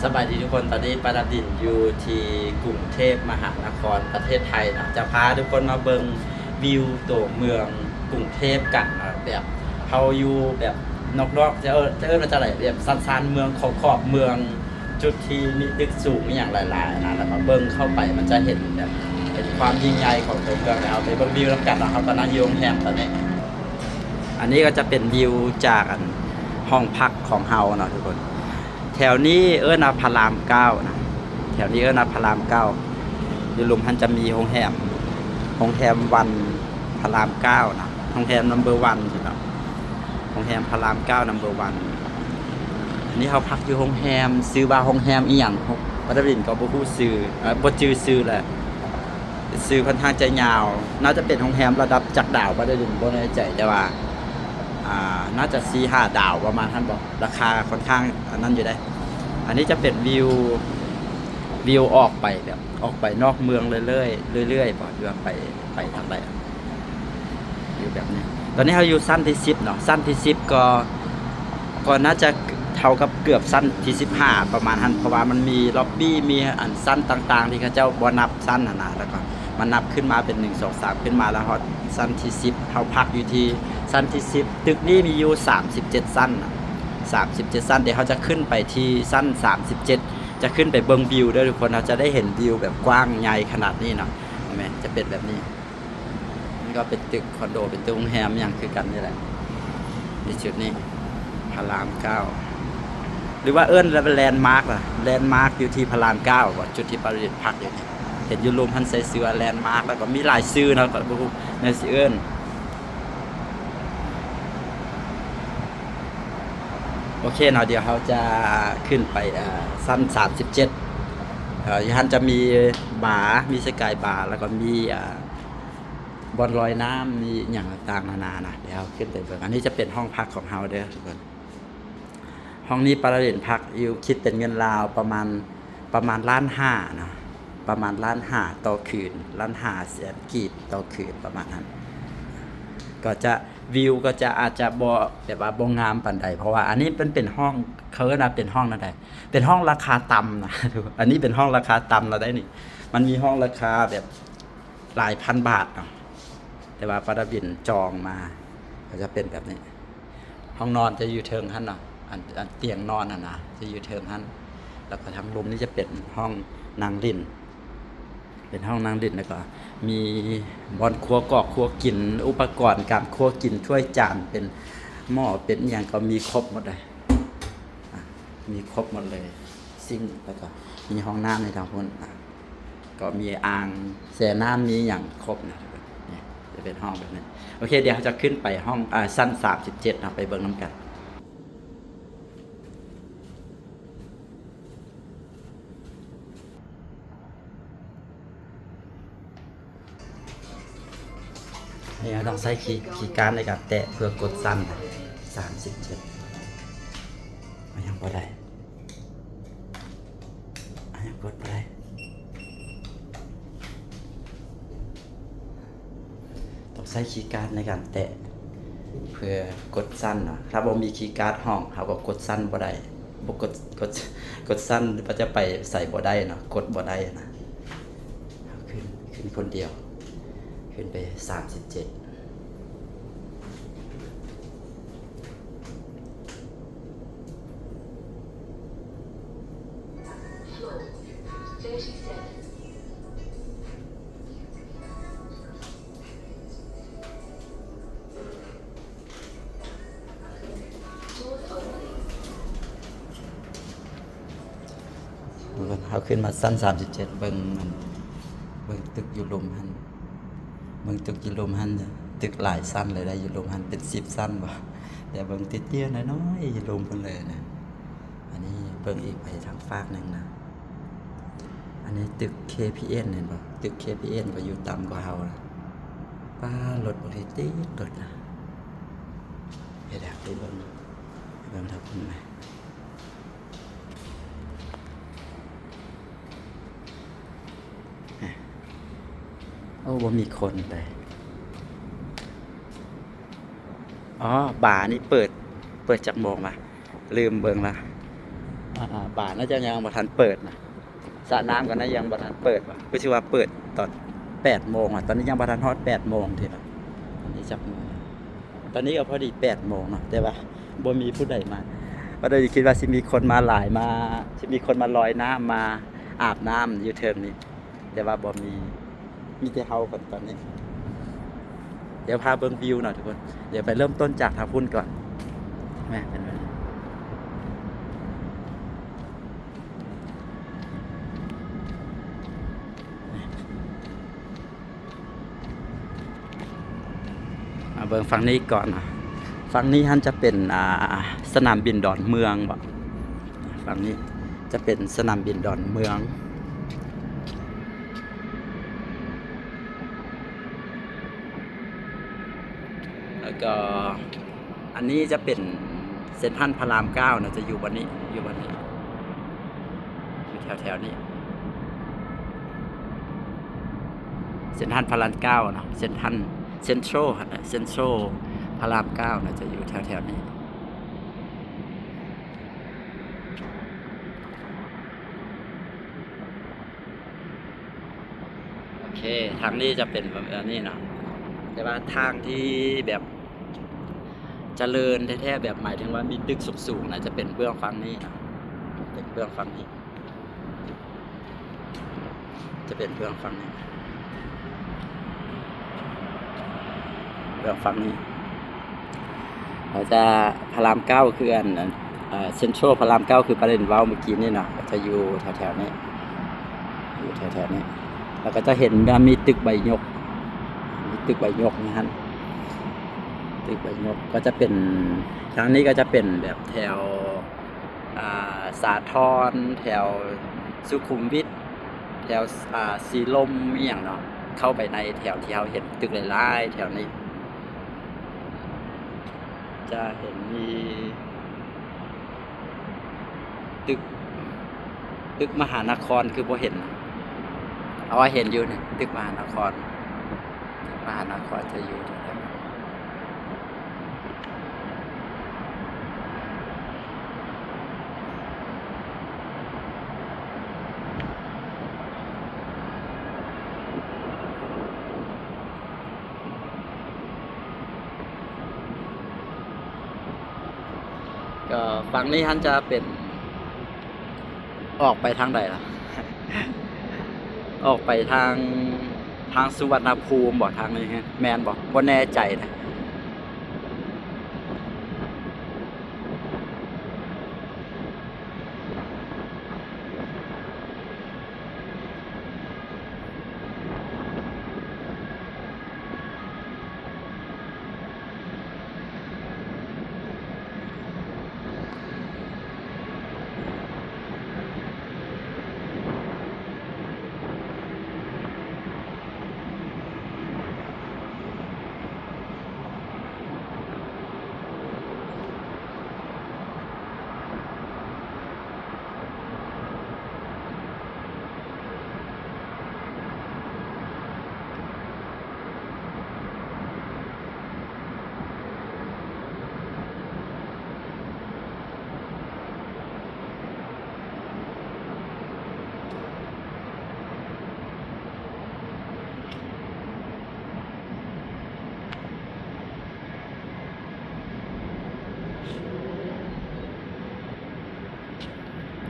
ສະບາຍດີທຸກຄົນ, ຕອນນີ້ປາດາດິນຢູ່ທີ່ກຸງເທບມະຫານະຄອນ ປະເທດໄທເນາະ. ຈະພາທຸກຄົນມາເບິ່ງວິວຕົວເມືອງກຸງເທບກັນເນາະ, ແບບເຮົາຢູ່ແບບນອກໆ ຈະເອີ້ນ ຈະເອີ້ນວ່າຈັ່ງໃດ, ແບບຊານໆເມືອງ, ຂອບໆເມືອງ, ຈຸດທີ່ມີຕຶກສູງອີ່ຫຍັງຫຼາຍໆນະ, ແລ້ວກໍເບິ່ງເຂົ້າໄປ ມັນຈະເຫັນແບບ ເຫັນຄວາມຍິ່ງໃຫຍ່ຂອງຕົວເມືອງ. ແລ້ວເຮົາໄປເບິ່ງວິວນຳກັນເນາະ, ເຮົາກຳລັງຢູ່ໂຮງແຮມຕອນນີ້. ອັນນີ້ກໍຈະເປັນວິວຈາກ ອັນ ຫ້ອງພັກຂອງເຮົາເນາະທຸກຄົນ. ແຖວນີ້ເອີ້ນວ່າພະລາມເກົ້ານະ, ແຖວນີ້ເອີ້ນວ່າພະລາມເກົ້າ. ຢູ່ລຸ່ມຫັ້ນຈະມີໂຮງແຮມ ໂຮງແຮມວັນພະລາມເກົ້ານະ, ໂຮງແຮມນຳເບີວັນເນາະ, ໂຮງແຮມພະລາມເກົ້ານຳເບີວັນ. ອັນນີ້ເຮົາພັກຢູ່ໂຮງແຮມ ຊື່ວ່າໂຮງແຮມອີ່ຫຍັງ ປາດາດິນກໍບໍ່ຮູ້ຊື່ ເອີ ບໍ່ຈື່ຊື່ແຫຼະ. ຊື່ຂ້ອນຂ້າງຈະຍາວ, ໜ້າຈະເປັນໂຮງແຮມລະດັບຈັກດາວ ປາດາດິນບໍ່ແນ່ໃຈ, ແຕ່ວ່າ ອ່າ ໜ້າຈະສີ່ຫ້າດາວປະມານຫັ້ນບໍ, ລາຄາຂ້ອນຂ້າງອັນນັ້ນຢູ່ເດ້. ອັນນີ້ຈະເປັນວິວ ວິວອອກໄປແບບ ອອກໄປນອກເມືອງເລື້ອຍໆ ເລື້ອຍໆບໍ ຫຼືວ່າໄປ ໄປທາງໃດ ຢູ່ແບບນີ້. ຕອນນີ້ເຮົາຢູ່ຊັ້ນທີສິບເນາະ, ຊັ້ນທີສິບກໍ ກໍໜ້າຈະເທົ່າກັບເກືອບຊັ້ນທີສິບຫ້າປະມານຫັ້ນ, ເພາະວ່າມັນມີລັອບບີ້ ມີອັນຊັ້ນຕ່າງໆ ທີ່ເຂົາເຈົ້າບໍ່ນັບຊັ້ນຫັ້ນນະ, ແລ້ວກໍມານັບຂຶ້ນມາເປັນ ໜຶ່ງ ສອງ ສາມ ຂຶ້ນມາ ແລ້ວຮອດຊັ້ນທີສິບ. ເຮົາພັກຢູ່ທີ່ຊັ້ນທີສິບ. ຕຶກນີ້ມີຢູ່ສາມສິບເຈັດຊັ້ນນະ, ສາມສິບເຈັດຊັ້ນ. ດຽວເຮົາຈະຂຶ້ນໄປທີ່ຊັ້ນສາມສິບເຈັດ ຈະຂຶ້ນໄປເບິ່ງວິວເດີ້ທຸກຄົນ. ເຮົາຈະໄດ້ເຫັນວິວແບບກວ້າງໃຫຍ່ຂະໜາດນີ້ເນາະ, ເຫັນໄໝ? ຈະເປັນແບບນີ້. ມັນກໍເປັນຕຶກຄອນໂດ ເປັນຕຶກໂຮງແຮມຫຍັງຄືກັນນີ້ແຫຼະ ໃນຈຸດນີ້ ພະລາມເກົ້າ ຫຼືວ່າເອີ້ນວ່າແລນມາກລະ ແລນມາກຢູ່ທີ່ພະລາມເກົ້າບໍ ຈຸດທີ່ປາດາດິນພັກຢູ່ນີ້. ເຫັນຢູ່ລຸ່ມຫັ້ນໃສ່ຊື່ວ່າແລນມາກ ແລ້ວກໍມີຫຼາຍຊື່ເນາະ, ຂ້ອຍບໍ່ຮູ້ແນວຊິເອີ້ນ. ໂອເຄເນາະ, ດຽວເຮົາຈະຂຶ້ນໄປ ເອີ ຊັ້ນສາມສິບເຈັດ. ເອີ ຢູ່ຫັ້ນຈະມີບາ ມີສະກາຍບາ ແລ້ວກໍມີ ເອີ ບ່ອນລອຍນ້ຳ ມີຫຍັງຕ່າງໆນານານະ. ດຽວເຮົາຂຶ້ນໄປເບິ່ງ. ອັນນີ້ຈະເປັນຫ້ອງພັກຂອງເຮົາເດີ້ທຸກຄົນ. ຫ້ອງນີ້ປາດາດິນພັກຢູ່ ຄິດເປັນເງິນລາວປະມານ ປະມານລ້ານຫ້າເນາະ, ປະມານລ້ານຫ້າຕໍ່ຄືນ, ລ້ານຫ້າແສນກີບຕໍ່ຄືນປະມານນັ້ນ. ກໍຈະ ວິວກໍຈະ ອາດຈະບໍ່ ແບບວ່າບໍ່ງາມປານໃດ ເພາະວ່າອັນນີ້ມັນເປັນຫ້ອງ ເຂົາເອີ້ນວ່າເປັນຫ້ອງແນວໃດ ເປັນຫ້ອງລາຄາຕ່ຳນະ. ອັນນີ້ເປັນຫ້ອງລາຄາຕ່ຳແລ້ວໄດ໋ນີ້. ມັນມີຫ້ອງລາຄາແບບ ຫຼາຍພັນບາດເນາະ, ແຕ່ວ່າປາດາບິນຈອງມາ ກໍຈະເປັນແບບນີ້. ຫ້ອງນອນຈະຢູ່ເທິງຫັ້ນເນາະ, ອັນ ອັນຕຽງນອນຫັ້ນນະ ຈະຢູ່ເທິງຫັ້ນ. ແລ້ວກໍທາງລຸ່ມນີ້ຈະເປັນຫ້ອງນັ່ງຫຼິ້ນ, ເປັນຫ້ອງນັ່ງຫຼິ້ນ, ແລ້ວກໍມີບ່ອນຄົວກອກຄົວກິນ, ອຸປະກອນການຄົວກິນ, ຖ້ວຍຈານ, ເປັນໝໍ້ ເປັນອີ່ຫຍັງ ກໍມີຄົບໝົດເລີຍ. ອ່ະ ມີຄົບໝົດເລີຍ, ຊິງ ແລ້ວກໍມີຫ້ອງນ້ຳໃນທາງພຸ້ນ. ອ່ະ ກໍມີອ່າງແຊ່ນ້ຳ ມີຫຍັງຄົບນະ. ນີ້ຈະເປັນຫ້ອງແບບນີ້. ໂອເຄ ດຽວເຮົາຈະຂຶ້ນໄປຫ້ອງ ອ່າ ຊັ້ນສາມສິບເຈັດເນາະ, ໄປເບິ່ງນຳກັນ. ນີ້ເຮົາຕ້ອງໃຊ້ຄີ ຄີກາດໃນການແຕະເພື່ອກົດຊັ້ນສາມສິບເຈັດ. ມັນຍັງບໍ່ໄດ້, ມັນຍັງກົດບໍ່ໄດ້. ຕ້ອງໃຊ້ຄີກາດໃນການແຕະເພື່ອກົດຊັ້ນເນາະ. ຖ້າບໍ່ມີຄີກາດຫ້ອງ ເຮົາກໍກົດຊັ້ນບໍ່ໄດ້, ບໍ່ກົດ ກົດ ກົດຊັ້ນ ມັນຈະໄປໃສບໍ່ໄດ້ເນາະ, ກົດບໍ່ໄດ້ນະ. ເຮົາຂຶ້ນ ຂຶ້ນຄົນດຽວ ຂຶ້ນໄປສາມສິບເຈັດ. ເຮົາຂຶ້ນມາຊັ້ນສາມສິບເຈັດ ເບິ່ງ ເບິ່ງຕຶກຢູ່ລຸ່ມຫັ້ນ, ເບິ່ງຕຶກຢູ່ລຸ່ມຫັ້ນ, ຕຶກຫຼາຍຊັ້ນເລີຍໄດ໋ ຢູ່ລຸ່ມຫັ້ນ ເປັນສິບຊັ້ນບໍ, ແຕ່ເບິ່ງເຕ້ຍໆນ້ອຍໆຢູ່ລຸ່ມພຸ້ນເລີຍນະ. ອັນນີ້ເບິ່ງອີກໄປທາງຟາກໜຶ່ງນະ. ອັນນີ້ຕຶກ ເຄ ພີ ເອັນ ເຫັນບໍ່? ຕຶກ ເຄ ພີ ເອັນ ກໍຢູ່ຕ່ຳກວ່າເຮົານະ. ປ້າ ລົດບັກເຮັດຕິດລົດນະ. ເຮັດແລ້ວໄປເບິ່ງ ເບິ່ງທາງພຸ້ນນະ. ໂອ້ ບໍ່ມີຄົນເລີຍ. ອໍ ບານີ້ເປີດ ເປີດຈັກໂມງວະ? ລືມເບິ່ງລະ. ອ່າ ບານໜ້າຈະຍັງບໍ່ທັນເປີດນະ ສະນ້ຳກໍໜ້າຍັງບໍ່ທັນເປີດຫວາ ຄືຊິວ່າເປີດຕອນແປດໂມງຫວາ ຕອນນີ້ຍັງບໍ່ທັນຮອດແປດໂມງເທື່ອ. ຕອນນີ້ຈັກໂມງ? ຕອນນີ້ກໍພໍດີແປດໂມງເນາະ ແຕ່ວ່າບໍ່ມີຜູ້ໃດມາ. ວ່າໂດຍຄິດວ່າຊິມີຄົນມາຫຼາຍ ມາ ຊິມີຄົນມາລອຍນ້ຳ ມາອາບນ້ຳຢູ່ເທິງນີ້ ແຕ່ວ່າບໍ່ມີ ມີແຕ່ເຮົາກ່ອນຕອນນີ້. ດຽວພາເບິ່ງວິວເນາະທຸກຄົນ. ດຽວໄປເລີ່ມຕົ້ນຈາກທາງພຸ້ນກ່ອນ. ແມ່ນ ເປັນແບບນີ້. ມາເບິ່ງຝັ່ງນີ້ກ່ອນເນາະ. ຝັ່ງນີ້ຫັ້ນຈະເປັນ ອ່າ ສະໜາມບິນດອນເມືອງບໍ? ຝັ່ງນີ້ຈະເປັນສະໜາມບິນດອນເມືອງ. ແລ້ວກໍອັນນີ້ຈະເປັນເຊັນທຣານພະລາມເກົ້ານະ ຈະຢູ່ບ່ອນນີ້ ຢູ່ບ່ອນນີ້ ຢູ່ແຖວໆນີ້ ເຊັນທຣານພະລາມເກົ້າເນາະ ເຊັນທຣານ ເຊັນທຣານຫັ້ນນະ ເຊັນທຣານພະລາມເກົ້ານະ ຈະຢູ່ແຖວໆນີ້. ໂອເຄ ທາງນີ້ຈະເປັນແບບນີ້ເນາະ ແຕ່ວ່າທາງທີ່ແບບຈະເລີນແທ້ໆ ແບບໝາຍເຖິງວ່າມີຕຶກສູງໆນະ ຈະເປັນເບື້ອງຝັ່ງນີ້ເນາະ ເປັນເບື້ອງຝັ່ງນີ້ ຈະເປັນເບື້ອງຝັ່ງນີ້ ເບື້ອງຝັ່ງນີ້. ແລ້ວຈະພະລາມເກົ້າ ຄືອັນ ອັນ ເອີ ເຊັນທຣານພະລາມເກົ້າ ຄືປະເດັນເວົ້າມື້ກີ້ນີ້ເນາະ ກໍຈະຢູ່ແຖວໆນີ້ ຢູ່ແຖວໆນີ້ ແລ້ວກໍຈະເຫັນວ່າມີຕຶກໃບຍົກ ມີຕຶກໃບຍົກນີ້ຫັ້ນ ຕຶກໃບຍົກ ກໍຈະເປັນ ທາງນີ້ກໍຈະເປັນແບບແຖວ ອ່າ ສາທອນ ແຖວສຸຂຸມວິດ ແຖວ ອ່າ ສີລົມ ອີ່ຫຍັງເນາະ ເຂົ້າໄປໃນແຖວທີ່ເຮົາເຫັນຕຶກຫຼາຍໆແຖວນີ້ ຈະເຫັນມີຕຶກ ຕຶກມະຫານະຄອນ ຄືບໍ່ເຫັນ ເອົາ ເຫັນຢູ່ນີ້ ຕຶກມະຫານະຄອນ ມະຫານະຄອນຈະຢູ່ແຖວນັ້ນ. ກໍຝັ່ງນີ້ຫັ້ນຈະເປັນ ອອກໄປທາງໃດລະ? ອອກໄປທາງ ທາງສຸວັນນະພູມບໍ? ທາງນີ້ແມ່ນບໍ? ບໍ່ແນ່ໃຈນະ.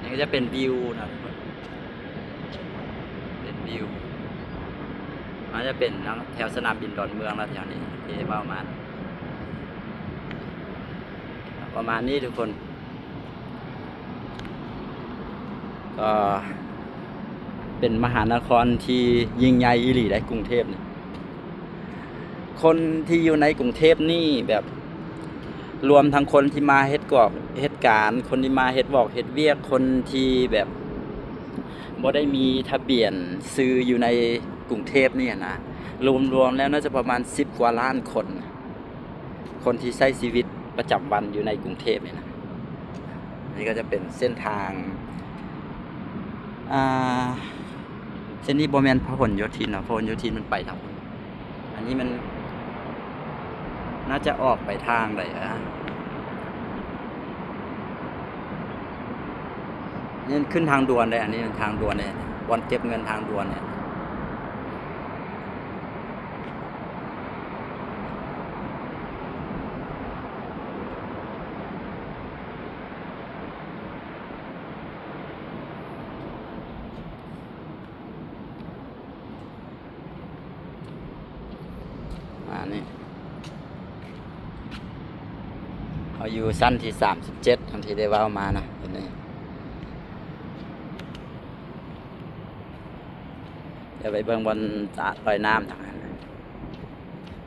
ນີ້ກໍຈະເປັນວິວນະ ເປັນວິວ ອາດຈະເປັນແຖວສະໜາມບິນດອນເມືອງລະ ແຖວນີ້ທີ່ເວົ້າມາ ປະມານນີ້ທຸກຄົນ. ກໍເປັນມະຫານະຄອນທີ່ຍິ່ງໃຫຍ່ອີ່ຫຼີໃດ໋ ກຸງເທບນີ້. ຄົນທີ່ຢູ່ໃນກຸງເທບນີ້ແບບ ລວມທັງຄົນທີ່ມາເຮັດກອກເຮັດການ, ຄົນທີ່ມາເຮັດວອກເຮັດວຽກ, ຄົນທີ່ແບບບໍ່ໄດ້ມີທະບຽນຊື່ຢູ່ໃນກຸງເທບນີ້ນະ, ລວມໆແລ້ວໜ້າຈະປະມານສິບກວ່າລ້ານຄົນ. ຄົນທີ່ໃຊ້ຊີວິດປະຈຳວັນຢູ່ໃນກຸງເທບນີ້ນະ. ນີ້ກໍຈະເປັນເສັ້ນທາງ ອ່າ ເສັ້ນນີ້ບໍ່ແມ່ນພະຫນໂຍທິນເນາະ, ພະຫນໂຍທິນມັນໄປທາງພຸ້ນ. ອັນນີ້ມັນໜ້າຈະອອກໄປທາງໃດອະ? ເ ນີ້ຂຶ້ນທາງດ່ວນເດ້ ອັນນີ້ທາງດ່ວນເດ້ ບ່ອນເກັບເງິນທາງດ່ວນເດ້. ປະມານນີ້ ເຮົາຢູ່ຊັ້ນທີສາມສິບເຈັດ ອັນທີ່ໄດ້ເວົ້າມານະ ເຫັນໄໝ? ດຽວໄປເບິ່ງບ່ອນສະອາດລອຍນ້ຳທາງນັ້ນ.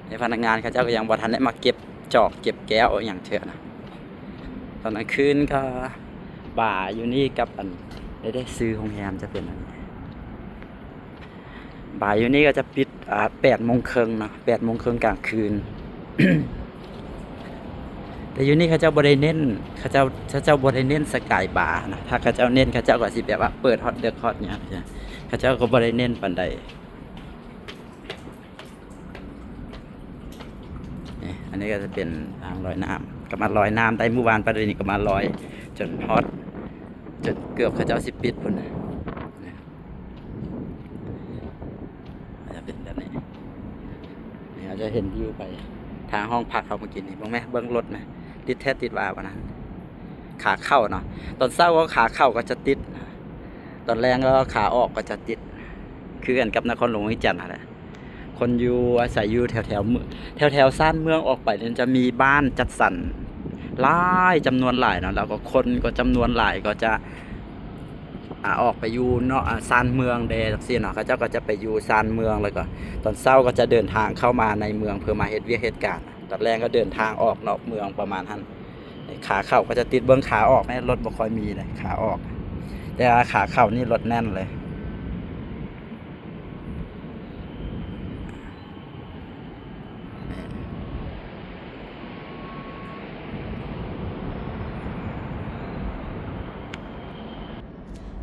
ໃນພະນັກງານເຂົາເຈົ້າກໍຍັງບໍ່ທັນໄດ້ມາເກັບຈອກເກັບແກ້ວອີ່ຫຍັງເທື່ອນະ. ຕອນກາງຄືນກໍບາຢູ່ນີ້ກັບອັນ ເດ້ໆ ຊື່ໂຮງແຮມຈະເປັນອັນນີ້. ບາຢູ່ນີ້ກໍຈະປິດ ອ່າ ແປດໂມງເຄິ່ງເນາະ ແປດໂມງເຄິ່ງກາງຄືນ. ແຕ່ຢູ່ນີ້ເຂົາເຈົ້າບໍ່ໄດ້ເນັ້ນ ເຂົາເຈົ້າ ເຂົາເຈົ້າບໍ່ໄດ້ເນັ້ນສະກາຍບານະ. ຖ້າເຂົາເຈົ້າເນັ້ນ ເຂົາເຈົ້າກໍຊິແບບວ່າເປີດຮອດເດິກຮອດຫຍັງ ເຂົາເຈົ້າກໍບໍ່ໄດ້ເນັ້ນປານໃດ. ນີ້ ອັນນີ້ກໍຈະເປັນອ່າງລອຍນ້ຳ ກໍມາລອຍນ້ຳໄດ້ມື້ວານ ປະເດນີ້ກໍມາລອຍຈົນຮອດ ຈົນເກືອບເຂົາເຈົ້າຊິປິດພຸ້ນນະ. ອາດຈະເປັນແບບນີ້ ນີ້ອາດຈະເຫັນວິວໄປທາງຫ້ອງພັກເຮົາເມື່ອກີ້ນີ້. ເບິ່ງແມ ເບິ່ງລົດນະ ຕິດແທ້ຕິດວ່າປານນັ້ນ. ຂາເຂົ້າເນາະ ຕອນເຊົ້າກໍຂາເຂົ້າກໍຈະຕິດ ຕອນແລງກໍຂາອອກກໍຈະຕິດ ຄືກັນກັບນະຄອນຫຼວງວຽງຈັນຫັ້ນແຫຼະ. ຄົນຢູ່ອາໄສຢູ່ແຖວໆເມືອງ ແຖວໆຊານເມືອງອອກໄປນັ້ນ ຈະມີບ້ານຈັດສັນຫຼາຍ ຈຳນວນຫຼາຍເນາະ ແລ້ວກໍຄົນກໍຈຳນວນຫຼາຍ ກໍຈະ ອ່າ ອອກໄປຢູ່ເນາະ ອ່າ ຊານເມືອງແດ່ຈັ່ງຊີ້ເນາະ. ເຂົາເຈົ້າກໍຈະໄປຢູ່ຊານເມືອງ ແລ້ວກໍຕອນເຊົ້າກໍຈະເດີນທາງເຂົ້າມາໃນເມືອງ ເພື່ອມາເຮັດວຽກເຮັດການ. ຕອນແລງກໍເດີນທາງອອກນອກເມືອງປະມານຫັ້ນ. ຂາເຂົ້າກໍຈະຕິດ ເບິ່ງຂາອອກແມ່ນລົດບໍ່ຄ່ອຍມີເລີຍ ຂາອອກ ແຕ່ວ່າຂາເຂົ້ານີ້ລົດແໜ້ນເລີຍ.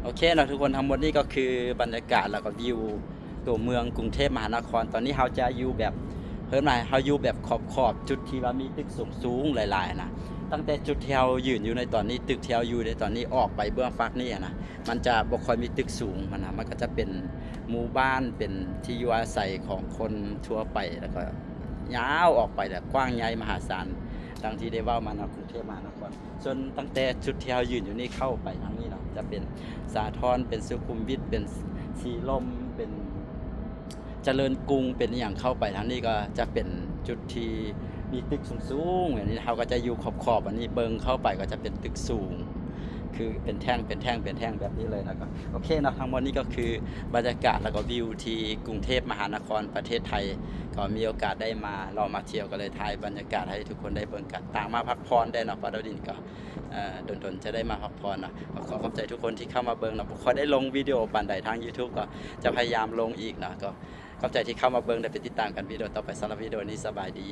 ໂອເຄເນາະທຸກຄົນ ທັງໝົດນີ້ກໍຄືບັນຍາກາດ ແລ້ວກໍວິວຕົວເມືອງກຸງເທບມະຫານະຄອນ. ຕອນນີ້ເຮົາຈະຢູ່ແບບ ເອີ້ນວ່າເຮົາຢູ່ແບບຂອບໆ ຈຸດທີ່ວ່າມີຕຶກສູງໆຫຼາຍໆນະ. ຕັ້ງແຕ່ຈຸດທີ່ເຮົາຢືນຢູ່ໃນຕອນນີ້ ຕຶກທີ່ເຮົາຢູ່ໃນຕອນນີ້ ອອກໄປເບື້ອງຟາກນີ້ນະ ມັນຈະບໍ່ຄ່ອຍມີຕຶກສູງຫັ້ນນະ ມັນກໍຈະເປັນໝູ່ບ້ານ ເປັນທີ່ຢູ່ອາໄສຂອງຄົນທົ່ວໄປ ແລ້ວກໍຍາວອອກໄປ ແລ້ວກວ້າງໃຫຍ່ມະຫາສານ ດັ່ງທີ່ໄດ້ເວົ້າມາເນາະ ກຸງເທບມະຫານະຄອນ. ສ່ວນຕັ້ງແຕ່ຈຸດທີ່ເຮົາຢືນຢູ່ນີ້ເຂົ້າໄປທາງນີ້ເນາະ ຈະເປັນສາທອນ ເປັນສຸຂຸມວິດ ເປັນສີລົມ ເປັນ ຈະເລີນກຸງ ເປັນອີ່ຫຍັງ ເຂົ້າໄປທາງນີ້ກໍຈະເປັນຈຸດທີ່ມີຕຶກສູງໆ ອັນນີ້ເຮົາກໍຈະຢູ່ຂອບໆ ອັນນີ້ເບິ່ງເຂົ້າໄປກໍຈະເປັນຕຶກສູງ ຄືເປັນແທ່ງ ເປັນແທ່ງ ເປັນແທ່ງແບບນີ້ເລີຍນະ. ກໍໂອເຄເນາະ ທັງໝົດນີ້ກໍຄືບັນຍາກາດ ແລ້ວກໍວິວທີ່ກຸງເທບມະຫານະຄອນ ປະເທດໄທ. ກໍມີໂອກາດໄດ້ມາເລາະມາທ່ຽວ ກໍເລີຍຖ່າຍບັນຍາກາດໃຫ້ທຸກຄົນໄດ້ເບິ່ງກັນ. ຕ່າງມາພັກຜ່ອນໄດ້ເນາະ ປາດາວດິນກໍ ເອີ ດົນໆຈະໄດ້ມາພັກຜ່ອນເນາະ. ກໍຂໍຂອບໃຈທຸກຄົນທີ່ເຂົ້າມາເບິ່ງເນາະ ບໍ່ຄ່ອຍໄດ້ລົງວິດີໂອປານໃດທາງ YouTube ກໍຈະພະຍາຍາມລົງອີກເນາະ. ກໍ ຂອບໃຈທີ່ເຂົ້າມາເບິ່ງ ແລະ ໄປຕິດຕາມກັນວິດີໂອຕໍ່ໄປ. ສຳລັບວິດີໂອນີ້ ສະບາຍດີ.